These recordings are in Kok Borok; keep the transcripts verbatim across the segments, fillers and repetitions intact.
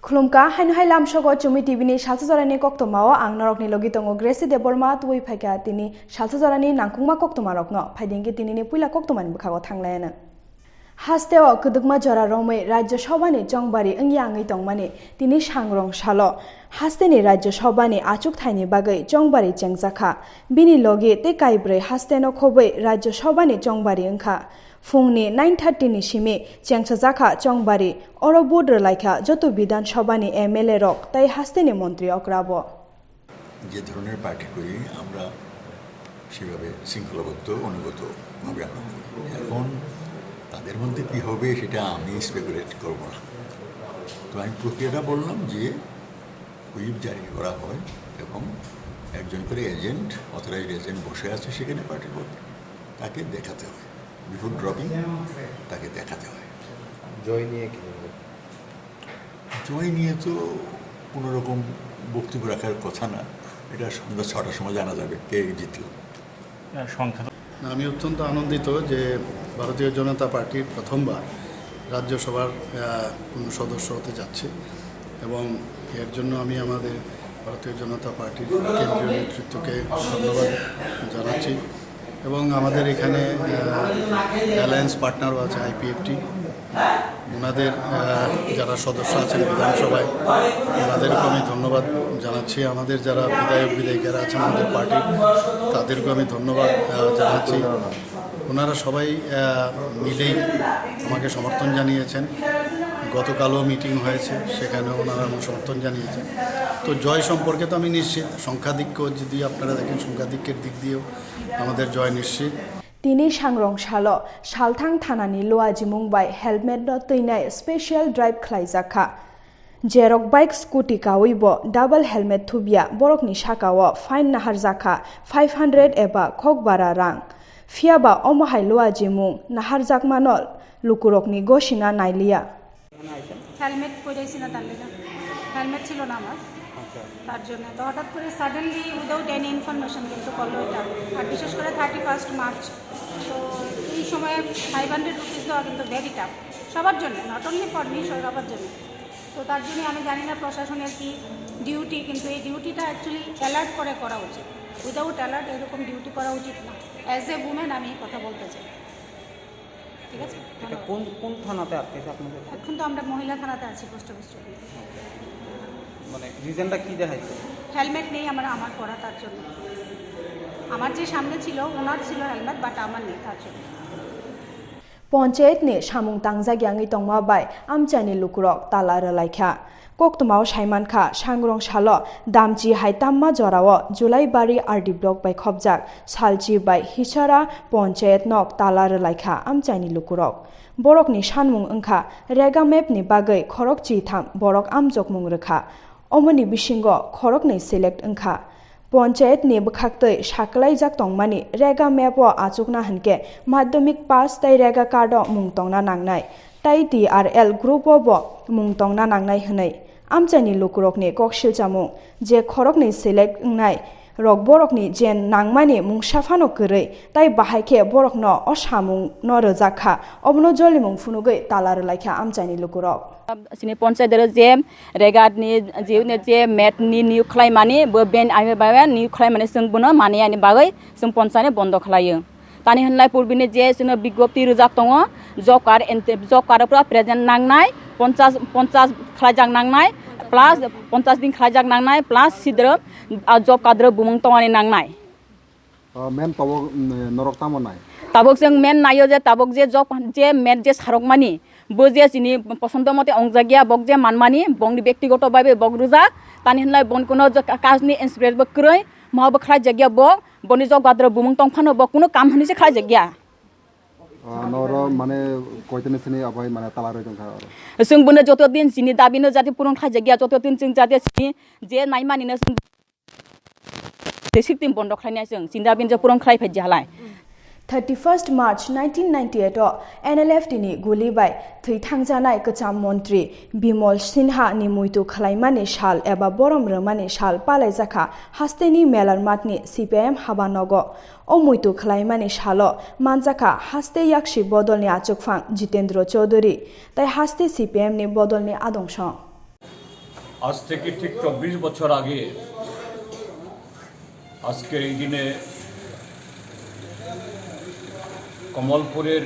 Khulumkha, haino hai lamsogo Chumi T V ni salsa jorani koktwmao ang norokni logi tongo Gracie Debbarma, tubui phaikha tini salsa jorani nangkukma koktwmarokno. Phaidi hwnkhe tinini puila koktwmani bwkhago thanglaiyano. Hasteo kwdwkma jora romwi Rajya Sabhani chongbari wngya wngwi tongmani tini sangrong salo hasteni Rajya Sabhani achukthayni bagwi chongbari chengjakha. Bini logi tei kaibrwi hasteno khobwi Rajya Sabhani chongbari wngkha. Phungni nine thirty ni simi chengsajakha chongbari, oro vote rwlaikha joto Bidhan Sabhani M L A rok tei hasteni montri okrabo. যে ধরনের পার্টি করি আমরা, সেভাবে শৃঙ্খলাবদ্ধ, অনুগতভাবে আমরা করি। এখন তাদের মধ্যে কী হবে, সেটা আমি স্পেকুলেট করব না। তো আমি প্রক্রিয়াটা বললাম যে হুইপ জারি করা হয় এবং একজন করে এজেন্ট, অথরাইজড এজেন্ট বসে আছে সেখানে পার্টির পক্ষে, তাকে দেখাতে হয়, বিফোর ড্রপিং তাকে দেখাতে হয়। জয় নিয়ে কি বলবো? জয় নিয়ে তো কোনো রকম বক্তব্য রাখার কথা না, এটা সন্ধ্যা ছটার সময় জানা যাবে কে জিতল। সংখ্যা আমি অত্যন্ত আনন্দিত যে ভারতীয় জনতা পার্টির প্রথমবার রাজ্যসভার আহ, কোনো সদস্য হতে যাচ্ছে এবং এর জন্য আমি আমাদের ভারতীয় জনতা পার্টির কেন্দ্রীয় নেতৃত্বকে ধন্যবাদ জানাচ্ছি এবং আমাদের এখানে অ্যালায়েন্স পার্টনারও আছে আইপিএফটি, ওনাদের আহ, যারা সদস্য আছেন বিধানসভায়, ওনাদেরকে আমি ধন্যবাদ জানাচ্ছি। আমাদের যারা বিধায়ক বিধায়িকারা আছেন আমাদের পার্টির, তাদেরকে আমি ধন্যবাদ আহ, জানাচ্ছি। ওনারা সবাই আহ, মিলেই আমাকে সমর্থন জানিয়েছেন। গতকালও মিটিং হয়েছে, সেখানে ওনারা আমার সমর্থন জানিয়েছেন। তো জয় সম্পর্কে তো আমি নিশ্চিত, সংখ্যাধিক্য যদি আপনারা দেখেন, সংখ্যাধিক্যের দিক দিয়েও আমাদের জয় নিশ্চিত। Tini sangrong salo Salthang thanani luajimung bai helmet no twinai special drive khlaijakha. Jerok bike scooty kawi bo double helmet thubya borokni sakao fine naharjakha five hundred eba khokbara rang. Phiyaba omo hai luajimung naharjakmano lukurokni gosina nailiya. Helmet পরেছি না তার লেগে, হেলমেট ছিল না আমার। তার জন্য তো হঠাৎ করে সাডেনলি উইদাউট এনি ইনফরমেশন কিন্তু করলো এটা। আর বিশেষ করে থার্টি ফার্স্ট মার্চ, তো এই সময়ে ফাইভ হান্ড্রেড রুপিস দেওয়া কিন্তু ভেরি টাফ সবার জন্য, নট অনলি ফর মি, সবার জন্য। তো তার জন্য আমি জানি না প্রশাসনের কি ডিউটি, কিন্তু এই ডিউটিটা অ্যাকচুয়ালি অ্যালার্ট করে করা উচিত। উইদাউট অ্যালার্ট এরকম ডিউটি করা উচিত না। অ্যাজ এ উমেন আমি এই কথা বলতে চাই। ঠিক আছে, এটা কোন কোন থানাতে আটকেছে আপনাদের? এখন তো আমরা মহিলা থানাতে আছি, পোস্ট অফিস চৌকি। মানে রিজনটা কি দেখাইছে? হেলমেট নেই আমার, আমার পরা, তার জন্য। আমার যে সামনে ছিল ওনার ছিল হেলমেট, বাট আমার নেই, তার জন্য। Ponchayat ni samung tangjak yangwi tongma bai amchaini lukurok tala rwlaikha. Koktwmao saimankha, sangrong salo Damchi hai tamma jorao Julaibari R D block bai khopjak Salchi bai Hisara ponchayat nok tala rwlaikha amchaini lukurok. Borokni sanmung wngkha rega map ni bagwi khorok chitham borok amjokmung rwkha. Omoni bisingo khoroknwi select wngkha. Ponchayat ni bwkhaktwi sakalaijak tongmani rega map o achukna hwnkhe madhyamik pass tei rega card o mung tongna nangnai, tei T R L group o bo mung tongna nangnai hwnwi amchaini lukurokni kok silchamung je khoroknwi select wngnai rok borokni je nangmani mungsa phano kwrwi tei bahai khe borokno o samung no rwjak kha, obono jolimung phunugwi tala rwlaikha amchaini lukurok. Chini ponchayat o je rega ni je je mat ni new khlai mani bo ben ami bai new khlai mani chwng bono mani ani bagwi chwng ponchayat ni bondo khlai o. Tani hwnlai purbi ni je chwngno bigjopti rwjak tongo, job card ente job card o pura present nangnai, ponchas ponchas khlai jak nangnai plus ponchas din khlai jak nangnai plus sidro job card ro bumung tongani nangnai. O, ma'am, tabok, mm, norok tamo nai? Tabok chwng men naio je tabok je jok je met je sarokmani bo je chini posondo mote ongjakya, bok je manmani bokni bektigoto baibe bok rwjak, tani hwnlai bon kuno je ka- kajni experience bo kwrwi, mohabo khlaijakya bok, boni jok badro bumung tongphano bok kuno kam hwnwi se khlaijakya. O, noro mane koitini sini abai mane tala roi tongkha oro. Chwng bono joto din chini dabino jati puron khlaijakya, joto din chwng jati chini je naimani no chwng Tei sixteen bondo khlainai chwng, chinda bini je puron khlai phai di halai. Thirty-first March nineteen ninety-eight o N L F T ni guli bai thwi thangjanai kwcham montri Bimol Sinha ni muitu khlaimani sal eba borom rwmani sal palaijakha hasteni Melar Math ni C P I M haba nogo. O muitu khlaimani salo manjakha haste yaksi bodolni achukphang Jitendra Chaudhary tei haste C P I M ni bodolni adongso. আজ থেকে ঠিক চব্বিশ বছর আগে আজকের এই দিনে কমলপুরের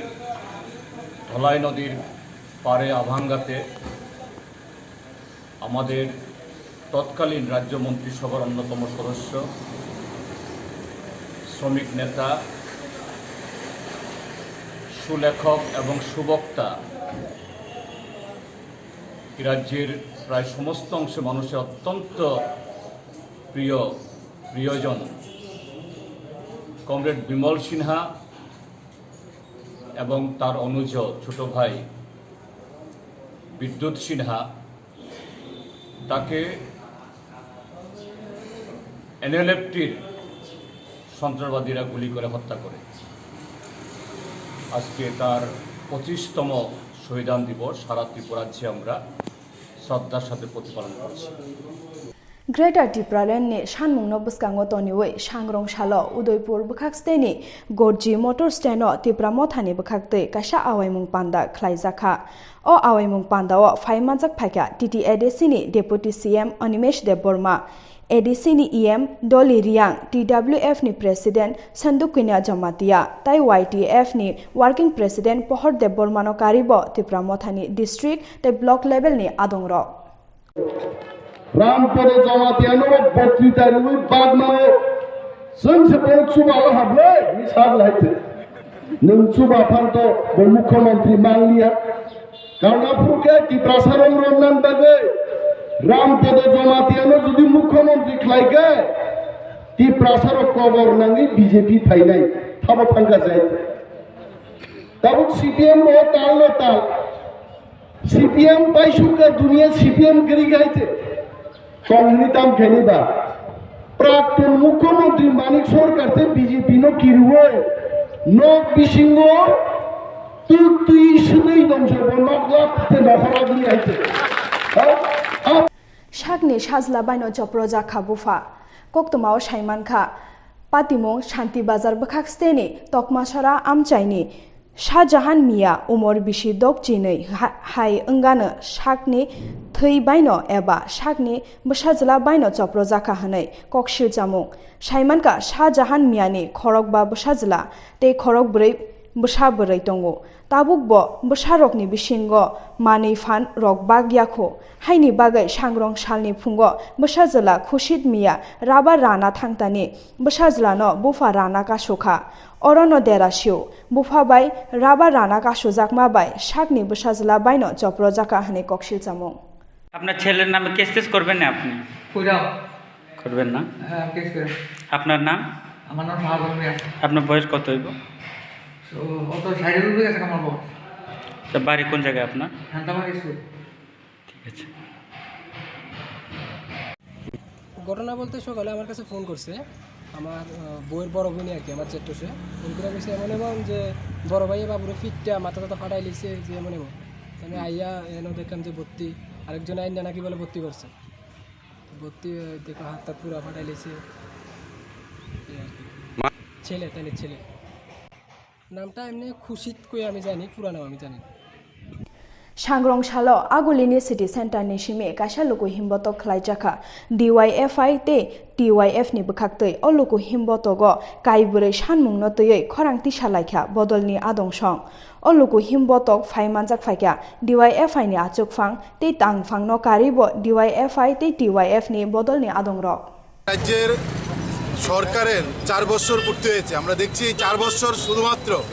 ধলাই নদীর পাড়ে আভাঙ্গাতে আমাদের তৎকালীন রাজ্য মন্ত্রিসভার অন্যতম সদস্য, শ্রমিক নেতা, সুলেখক এবং সুবক্তা, এই রাজ্যের প্রায় সমস্ত অংশে মানুষের অত্যন্ত প্রিয়, প্রিয়জন কমরেড বিমল সিনহা এবং তার অনুজ ছোট ভাই বিদ্যুৎ সিনহা, তাকে এনএলএফটির সন্ত্রাসবাদীরা গুলি করে হত্যা করে। আজকে তার পঁচিশতম শহীদান দিবস সারা ত্রিপুরাজ্যে আমরা শ্রদ্ধার সাথে প্রতিপালন করছি। Greater Tipraland ni sanmungno bwskango toniwi sangrong salo Udaipur bwkhak steni Gorji motor stand o Tipra Mothani bwkhaktwi kaisa awaimung panda khlaijakha. O awaimung pandao phai manjak phaikha T T A D C ni Deputy C M Animesh Debbarma, A D C ni E M Dolly Riang, T W F ni President Sandukwinia Jamatia, tai Y T F ni Working President Pohor Debbarmano karibo Tipra Mothani district tei block level ni adongrok. Rampada Jamatia no boktrita rwi bagmao. Sengse bo chuba lo hablai, ni sab lai te. Nung chuba phan to bo mukhyamantri mangliya. Kauna phurkhe Tiprasa rong romnan bagwi Rampada Jamatia no jodi mukhyamantri khlaikhe Tiprasa rok kobor nangwi B J P phainai. Thabo thangkha jai. Tabuk C P M bo tal lo tal. C P M bai sukha dunia C P M giri gaite. Kongni tam kheni ba. Praktun mukhyamantri Manik Sarkar se B J P no kirwoi. Nok bisingo tui tui sudui dongso bo nok lap te nokhora giri gaite. Ha? Ha? Sakni sajla baino chopro jakha bupha. Koktwmao saimankha, patimung Shanti Bazar bwkhak steni Tokmasora amchaini Shah Jahan Mia umor bisi dok chinwi ha-, hai wngano sakni thwi baino eba sakni bwsajla baino chopro jakha hwnwi koksil chamung. Saimankha Shah Jahan Miani khorokba bwsajla tei khorokbrwi bwsa bwrwi tongo. Tabuk bo bwsarokni bisingo manwi phan rok bak yakho. Haini bagwi sangrong salni phungo bwsajla Khushit Mia rubber rana thangtani bwsajlano bupha rana kasukha. Orono dera sio bupha bai rubber rana kasujakma bai sakni bwsajla baino chopro jakha hwnwi koksil chamung. আপনার ছেলের নামে কেস টেস করবেন না আপনি? কইরাম। করবেন না? হ্যাঁ, কেস কইরাম। আপনার নাম? আমার নাম শাহজাহান মিয়া। আপনার বয়স কত হইব? তো, অত ষাটের উপরে গেছে আমার বয়স। তা বাড়ি কোন জায়গায় আপনার? হান্তামারি স্কুল। ঠিক আছে। ঘটনা বলতে সকালে আমার কাছে ফোন করছে আমার, আহ, বউয়ের বড় বোনই আর কি, আমার জেঠু সে। ফোন করে বলছে এমন এমন যে বড় ভাইয়ে বাবুরে ফিটটা মাথা টাথা ফাটাই লিছে যে এমন এমন। আমি আইয়া এনে দেখলাম যে ভর্তি, আরেকজন আইন নাকি বলে ভর্তি করছে। ভর্তি হয়ে দেখো হাত টাত পুরা ফাটাই লিছে। এই আর কি। মা- ছেলে, তাইলে ছেলে। নামটা এমনি খুশিত কই আমি জানি, পুরা নাম আমি জানি না। Sangrong salo Agulini City Center ni simi kaisa luku himbotok khlaijakha D Y F I tei T Y F ni bwkhaktwi. O luku himbotogo kaibrwi sanmungno twiwi khorang tisa laikha bodolni adongsong. O luku himbotok phai manjak phaikha D Y F I ni achukphang tei tangphangno karibo D Y F I tei T Y F ni bodolni adongrok. রাজ্যের সরকারের চার বছর পূর্তি হয়েছে। আমরা দেখছি এই চার বছর শুধুমাত্র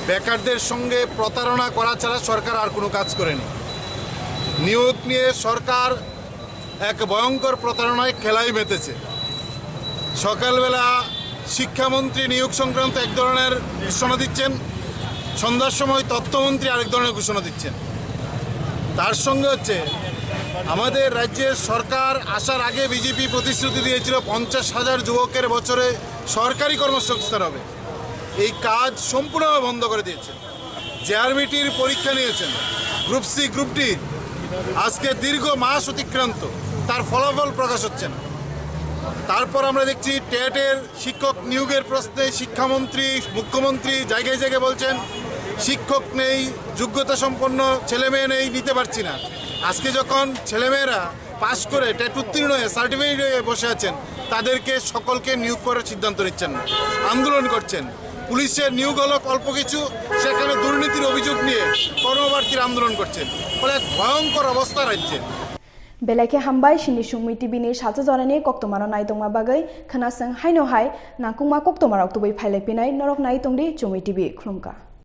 বেকারদের সঙ্গে প্রতারণা করা ছাড়া সরকার আর কোনো কাজ করেনি। নিয়োগ নিয়ে সরকার এক ভয়ঙ্কর প্রতারণায় খেলায় মেতেছে। সকালবেলা শিক্ষামন্ত্রী নিয়োগ সংক্রান্ত এক ধরনের ঘোষণা দিচ্ছেন, সন্ধ্যার সময় তথ্যমন্ত্রী আরেক ধরনের ঘোষণা দিচ্ছেন। তার সঙ্গে হচ্ছে আমাদের রাজ্যের সরকার আসার আগে বিজেপি প্রতিশ্রুতি দিয়েছিল পঞ্চাশ হাজার যুবকের বছরে সরকারি কর্মসংস্থান হবে। এই কাজ সম্পূর্ণভাবে বন্ধ করে দিয়েছে। জেআরবিটির পরীক্ষা নিয়েছেন, গ্রুপ সি, গ্রুপ ডি, আজকে দীর্ঘ মাস অতিক্রান্ত, তার ফলাফল প্রকাশ হচ্ছে না। তারপর আমরা দেখছি টেটের শিক্ষক নিয়োগের প্রশ্নে শিক্ষামন্ত্রী, মুখ্যমন্ত্রী জায়গায় জায়গায় বলছেন, "শিক্ষক নেই, যোগ্যতা সম্পন্ন ছেলেমেয়ে নেই, নিতে পারছি না।" আজকে যখন ছেলেমেয়েরা পাস করে টেট উত্তীর্ণ হয়ে সার্টিফাইড হয়ে বসে আছেন, তাদেরকে সকলকে নিয়োগ করার সিদ্ধান্ত নিচ্ছেন না, আন্দোলন করছেন। পুলিশের নিয়োগ হলো অল্প কিছু, সেখানে দুর্নীতির অভিযোগ নিয়ে কর্মপ্রার্থীরা আন্দোলন করছেন। ফলে এক ভয়ঙ্কর অবস্থা রাজ্যে। Belai khe hambai, chini Chumui T V ni salsa jorani koktwmano nai tongma bagwi. Khwnaswng haino hai nangkukma koktwmarok tubui phailai phinai, norok nai tongdi Chumui T V, khulumkha.